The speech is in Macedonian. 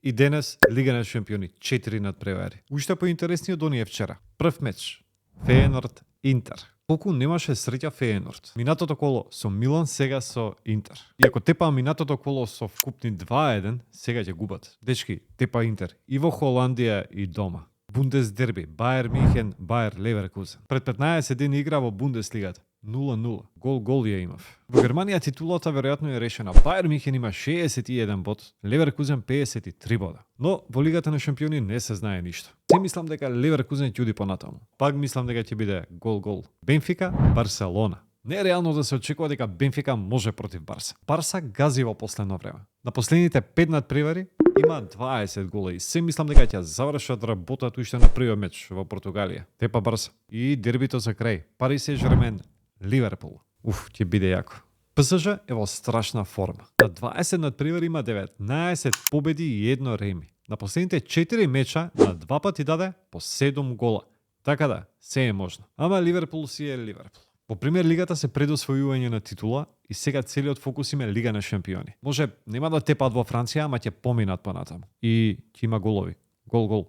И денес Лига на шампиони 4 надпревари. Уште поинтереснија од оние вчера. Прв меч. Фејенорд Интер. Колку немаше среќа Фејенорд. Минатото коло со Милан, сега со Интер. И ако тепа минатото коло со вкупни 2-1, сега ќе губат. Дечки, тепа Интер и во Холандија и дома. Бундесдерби, Бајер Михен, Бајер Леверкузен. Пред 15 дни игра во Бундеслигата. 0-0. Гол ја имав. Во Германија титулата веројатно е решена. Бајер Михен има 61 бод, Леверкузен 53 бода. Но во Лигата на шампиони не се знае ништо. Се мислам дека Леверкузен ќе оди понатаму. Пак мислам дека ќе биде гол-гол. Бенфика, Барселона. Не е реално да се очекува дека Бенфика може против Барса. Барса гази во последно време. На последните 5 надпревари има 20 гола и се мислам дека ќе завршат работата уште на првиот меч во Португалија. Тепа Барса. И дербито за крај. Пари Сен-Жермен, Ливерпул. Ќе биде јако. ПСЖ е во страшна форма. На 20 надпревари има 19 победи и 1 реми. На последните 4 меча на 2 пати даде по 7 гола. Така да, се е можно. Ама Ливерпул си е Ливерпул. Во премиер лигата се предосвојување на титула и сега целиот фокус им е Лига на шампиони. Може нема да тепат во Франција, ама ќе поминат понатаму. И ќе има голови. Гол.